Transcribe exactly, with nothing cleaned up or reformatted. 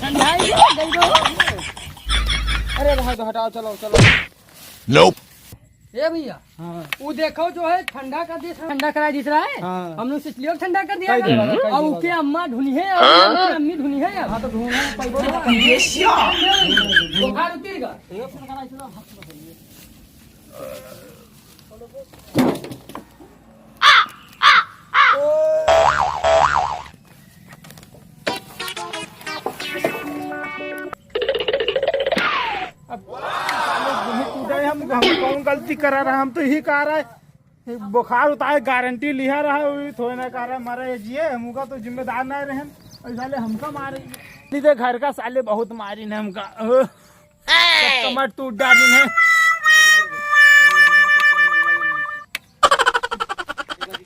ठंडाई गई, गई गो। अरे रहा दो, हटाओ, चलो, चलो। Nope। ए भैया, हाँ। वो देखो जो है ठंडा कर दिया, ठंडा करा दिस रहा है। हाँ। हमने सोच लियो ठंडा कर दिया कई है। देगा, कई और देगा। उके अम्मा ढूंढी है, और उके अम्मी ढूंढी है। हाँ, तो ढूंढो, पैबो ना। ये क्या? बुखार उतर गया। अब साले दुही टूटे, हम, हम कौन गलती करा रहा, हम तो यही कह रहा है, ये बुखार उतारे गारंटी लिया रहा है, वही थोड़े ना कह रहा है, मरा ये जिए, हम उनका तो जिम्मेदार ना रहे, और साले हमका मारे, नहीं तो घर का साले बहुत मारी ने हमका, ओह, सब कमर टूट डाली ने।